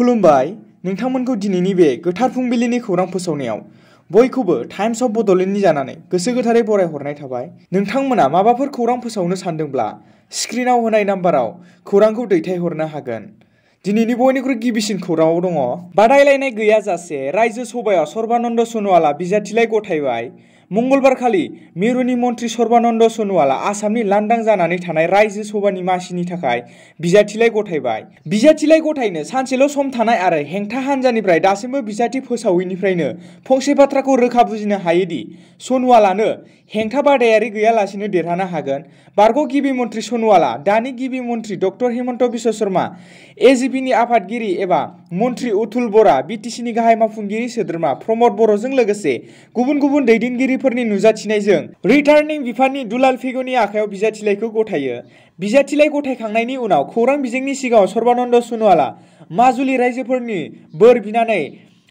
खुलुमबाय नोंथांमोनखौ दिनैनि बे गोथार फुंबिलिनि खौरां फोसावनायाव बयखौबो टाइम्स अफ बड'लेण्डनि जानानै गोसो गोथारै बरायहरनाय थाबाय। नोंथांमोना माबाफोर खौरां फोसावनो सानदोंब्ला स्क्रिनाव होनाय नाम्बाराव खौरांखौ दैथायहरनो हागोन। दिनैनि बयनिख्रुइ गिबिसिन खौराङाव दङ। बादायलायनाय गैयाजासे रायजो सभायाव सर्बानन्द सन'वाला बिजाथिलाइ गथायबाय। मंगलबारखालि मिरुनि मन्थ्रि सर्बानन्द सन'वाला आसामनि लांदां जानानै थानाय रायजो सभानि मासिनि थाखाय बिजाथिलाइ गथायबाय। बिजाथिलाइ गथायनो सानसेल' सम थानाय आरो हेंथा हान्जानिफ्राय दासिमबो बिजाथि फोसावैनिफ्रायनो फंसे बाथ्राखौ रोखा बुजिनो हायोदि सन'वालानो हेंथा बादायारि गैयालासेनो देरहानो हागोन। बारग' गिबि मन्थ्रि सन'वाला दानि गिबि मन्थ्रि डक्टर हिमन्त बिश्व शर्मा, एजिपिनि आफादगिरि एबा मन्थ्रि अतुल बरा, बिटिसिनि गाहाय मावफुंगिरि सोद्रोमा प्रमद बर'जों लोगोसे गुबुन गुबुन दैदेनगिरिफोरनि नुजाथिनायजों रिटार्निं बिफाननि दुलाल फेग'नि आखायाव बिजाथिलाइखौ गथायो। बिजाथिलाइ गथायखांनायनि उनाव खौरां बिजोंनि सिगाङाव सर्बानन्द सन'वाला माजुलि रायजोफोरनि बोर बिनानै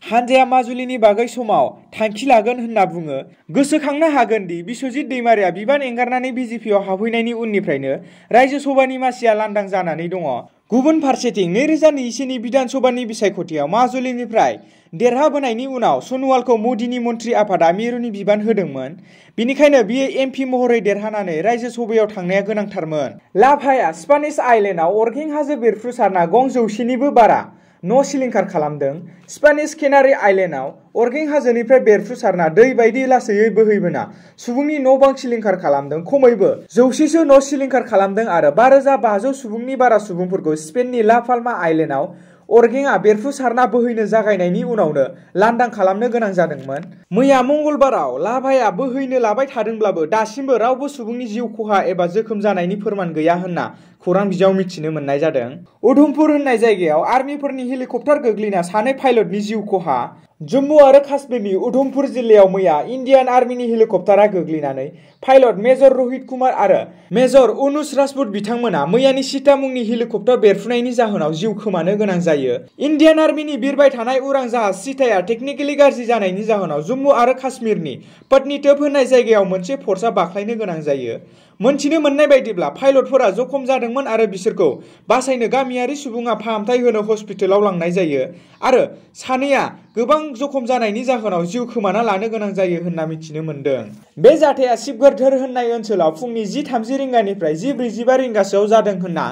हानजाया माजुलिनि बागै समाव थांखि लागोन होनना बुङो। गोसोखांनो हागोन दि बिश्वजित दैमारिया बिबान एंगारनानै बिजेपिआव हाबहैनायनि उननिफ्रायनो रायजो सभानि मासिया लांदां जानानै दङ। गुबुन फारसेथिं 2021नि बिधान सभानि बिसायख'थियाव माजुलिनिफ्राय देरहाबोनायनि उनाव सन'वालखौ मदिनि मन्थ्रि आफादा मिरुनि बिबान होदोंमोन। बिनिखायनो बियो एमपि महरै देरहानानै रायजो सभायाव थांनाया गोनांथारमोन। लाभाया स्पानिश आइलेन्डआव अरगें हाजो बेरफ्रुसारना गं 100निबो बारा न' सिलिंखार खालामदों। स्पेनिश केनारि आइलेन्डआव अरगें हाजोनिफ्राय बेरफ्रुसारना दै बायदि लासैयै बोहैबोना सुबुंनि न' बां सिलिंखार खालामदों। खमैबो 100सो न' सिलिंखार खालामदों आरो 4500 सुबुंनि बारा सुबुंफोरखौ स्पेननि ला पाल्मा आइलेन्डआव अरगेंआ बेरफ्रुसारना बोहैनो जागायनायनि उनावनो लांदां खालामनो गोनां जादोंमोन। मैया मंगलबाराव लाभाया बोहैनो लाबाय थादोंब्लाबो दासिमबो रावबो सुबुंनि जिउ खहा एबा जोखोम जानायनि फोरमान गैया होनना खौरां बिजोङाव मिथिनो मोननाय जादों। उधमपुर होननाय जायगायाव आर्मिफोरनि हेलिकप्टार गोग्लैना सानै पाइलटनि जिउ खहा। जम्मु आरो काश्मीरनि उधमपुर जिल्लायाव मैया इन्डियान आर्मिनि हेलिकप्टारा गोग्लैनानै पाइलट मेजर रहित कुमार आरो मेजर अनुज राजपुत बिथांमोना मैयानि सीता मुंनि हेलिकप्टार बेरफ्रुनायनि जाहोनाव जिउ खोमानो गोनां जायो। इन्डियान आर्मिनि बिरबाय थानाय उरां जाहाज सीताया टेकनिकेलि गाज्रि जानायनि जाहोनाव जम्मु आरो काश्मीरनि पत्नीटोप होननाय जायगायाव मोनसे फर्सआ बाख्लायनो गोनां जायो। मोनथिनो मोननाय बायदिब्ला पाइलटफोरा जखम जादोंमोन आरो बिसोरखौ बासायनो गामियारि सुबुङा फाहामथाय होनो हस्पिटालाव लांनाय जायो आरो सानैया गोबां जखम जानायनि जाहोनाव जिउ खोमाना लानो गोनां जायो होनना मिथिनो मोनदों। बे जाथाया शिबगढ़ होननाय ओनसोलाव फुंनि 10:30 रिंगानिफ्राय 10:45 रिंगासोआव जादों होनना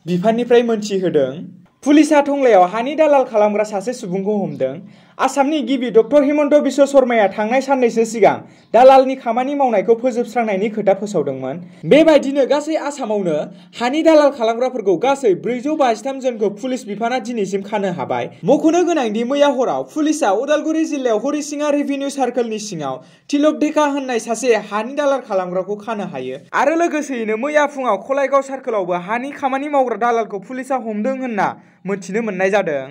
बिफाननिफ्राय मोनथिहोदों। पुलिसआ टंलायाव हानि दालाल खालामग्रा सासे सुबुंखौ हमदों। आसामनि गिबि डक्टर हिमन्त बिश्व शर्माया थांनाय साननैसो सिगां दालालनि खामानि मावनायखौ फोजोबस्रांनायनि खोथा फोसावदोंमोन। बेबायदिनो गासै आसामावनो हानि दालाल खालामग्राफोरखौ गासै 453 जनखौ पुलिस बिफाना दिनैसिम खानो हाबाय। मख'नो गोनांदि मैया हराव पुलिसआ उदालगुरि जिल्लायाव हरिसिङा रेभिनिउ सार्कलनि सिङाव तिलक ढेका होननाय सासे हानि दालाल खालामग्राखौ खानो हायो आरो लोगोसेयैनो मैया फुङाव खलायगाव सार्कलावबो हानि खामानि मावग्रा दालालखौ पुलिसआ हमदों होनना मोनथिनो मोननाय जादों।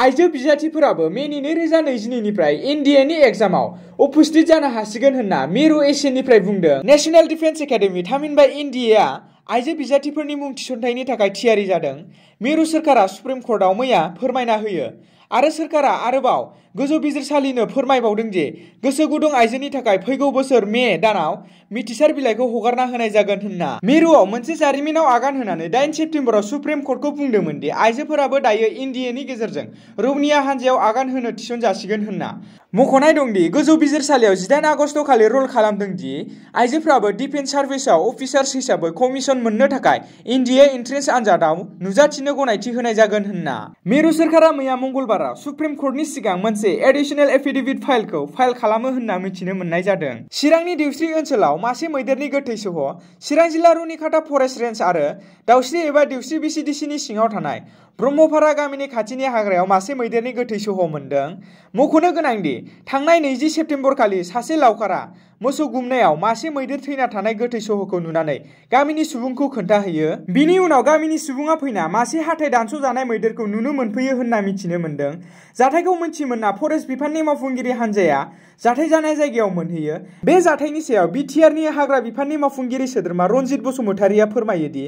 आइजो बिजाथिफोराबो मेनि 2022निफ्राय एनडिएनि एग्जामाव उपस्थित जानो हासिगोन होनना मिरु एसियानिफ्राय बुंदों। नेशनेल डिफेन्स एकाडेमि थामहिनबा एनडिएआ आइजो बिजाथिफोरनि मुं थिसनथायनि थाखाय थियारि जादों। मिरु सोरखारा सुप्रिम कर्टआव मैया फोरमायना होयो आरो सोरखारा आरोबाव गोजौ बिजिरसालिनो फोरमायबावदों दि गोसो गुदुं आइजोनि थाखाय फैगौ बोसोर मे दानाव मिथिसार बिलाइखौ हगारना होनाय जागोन होनना मिरुआव मोनसे जारिमिनाव आगान होनानै 8 सेप्तेम्बराव सुप्रिम कर्टखौ बुंदोंमोन दि आइजोफोराबो दायो एनडिएनि गेजेरजों रौनिया हान्जायाव आगान होनो थिसनजासिगोन होनना। मख'नाय दंदि गोजौ बिजिरसालियाव 18 आगस्त खालि रल खालामदों दि आइजोफ्राबो डिफेन्स सार्भिसआव अफिसार्स हिसाबै कमिसन मोननो थाखाय एनडिए एन्ट्रेन्स आनजादाव नुजाथिनो गनायथि होनाय जागोन होनना। मिरु सोरखारा मैया मंगलबाराव सुप्रिम कर्टनि सिगां मोनसे एडिशनेल एफिडेभिट फाइल खालामो होनना मिथिनो मोननाय जादों। चिरांनि देवस्रि ओनसोलाव मासे मैदेरनि गोथै सह चिरां जिल्ला रुनिखाता फरेस्ट रेन्ज आरो दाउस्रि एबा देवस्रि बिसिडिसिनि सिङाव थानाय ब्रह्मपारा गामिनि खाथिनि हाग्रायाव मासे मैदेरनि गोथै सह मोनदों। मख'नो गोनांदि थांनाय 20 सेप्तेम्बर खालि सासे लावखारा मोसौ गुमनायाव मासे मैदेर थैना थानाय गोथै सहखौ नुनानै गामिनि सुबुंखौ खोन्थाहैयो। बिनि उनाव गामिनि सुबुङा फैना मासे हाथाय दानस'जानाय मैदेरखौ नुनो मोनफैयो होनना मिथिनो मोनदों। जाथायखौ मोनथिमोनना फरेस्ट बिफाननि मावफुंगिरि हान्जाया जाथाय जानाय जायगायाव मोनहैयो। बे जाथायनि सायाव बिटिआरनि हाग्रा बिफाननि मावफुंगिरि सोद्रोमा रनजित बसुमतारिया फोरमायोदि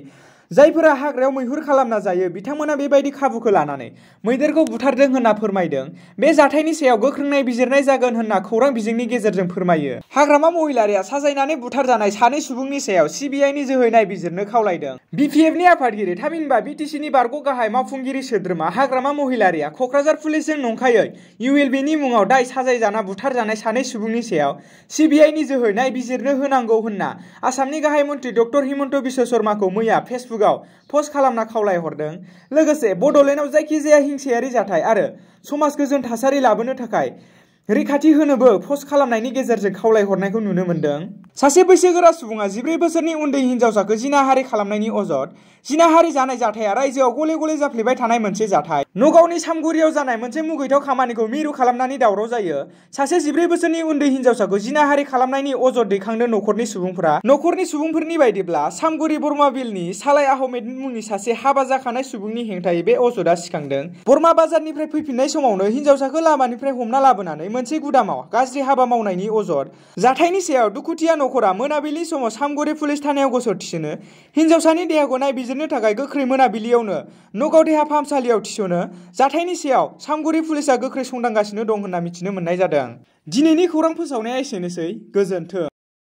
जायफोरा हाग्रायाव मैहुर खालामना जायो बिथांमोना बेबायदि खाबुखौ लानानै मैदेरखौ बुथारदों होनना फोरमायदों। बे जाथायनि सायाव गोख्रों नायबिजिरनाय जागोन होनना खौरां बिजोंनि गेजेरजों फोरमायो। हाग्रामा महिलारिया साजायनानै बुथारजानाय सानै सुबुंनि सायाव CBIनि जोहै नायबिजिरनो खावलायदों। BPFनि आफादगिरि थामहिनबा BTCनि बारग' गाहाय मावफुंगिरि सोद्रोमा हाग्रामा महिलारिया क'क्राझार पुलिसजों नंखायै ULBनि मुङाव दाय साजायजाना बुथारजानाय सानै सुबुंनि सायाव CBIनि जोहै नायबिजिरनो होनांगौ होनना आसामनि गाहाय मन्थ्रि डक्टर हिमन्त बिश्व शर्माखौ मैया फेसबुकआव पस्ट खालामना खावलायहरदों। लोगोसे बड'लेण्डआव जायखिजाया हिंसायारि जाथाय आरो समाज गोजोन थासारि लाबोनो थाखाय रैखाथि होनोबो पस्ट खालामनायनि गेजेरजों खावलायहरनायखौ नुनो मोन्दों। सासे बैसोगोरा सुबुङा 14 बोसोरनि उन्दै हिन्जावसाखौ जिनाहारि खालामनायनि अजद। जिनाहारि जानाय जाथाया रायजोआव गले गले जाफ्लेबाय थानाय मोनसे जाथाय। नगावनि सामगुरियाव जानाय मोनसे मुगैथाव खामानिखौ मिरु खालामनानै दावराव जायो। सासे 14 बोसोरनि उन्दै हिन्जावसाखौ जिनाहारि खालामनायनि अजद दैखांदों नखरनि सुबुंफोरा। नखरनि सुबुंफोरनि बायदिब्ला सामगुरि बरमा बिलनि सालाय आहमेद मुंनि सासे हाबा जाखानाय सुबुंनि हेंथायै बे अजदआ सिखांदों। बरमा बाजारनिफ्राय फैफिननाय समावनो हिन्जावसाखौ लामानिफ्राय हमना लाबोनानै मोनसे गुदामाव गाज्रि हाबा मावनायनि अजद। जाथायनि सायाव दुखुथिया नखरा मोनाबिलि समाव सामगुरि पुलिस थानायाव गसर थिसनो। हिन्जावसानि देहाखौ नायबिजिरनो थाखाय गोख्रै मोनाबिलियावनो नगाव देहा फाहामसालियाव थिसनो। जाथायनि सायाव सामगुरि पुलिसआ गोख्रै संदांगासिनो दं होनना मिथिनो मोननाय जादों। दिनैनि खौरां फोसावनाया एसेनोसै। गोजोन्थों।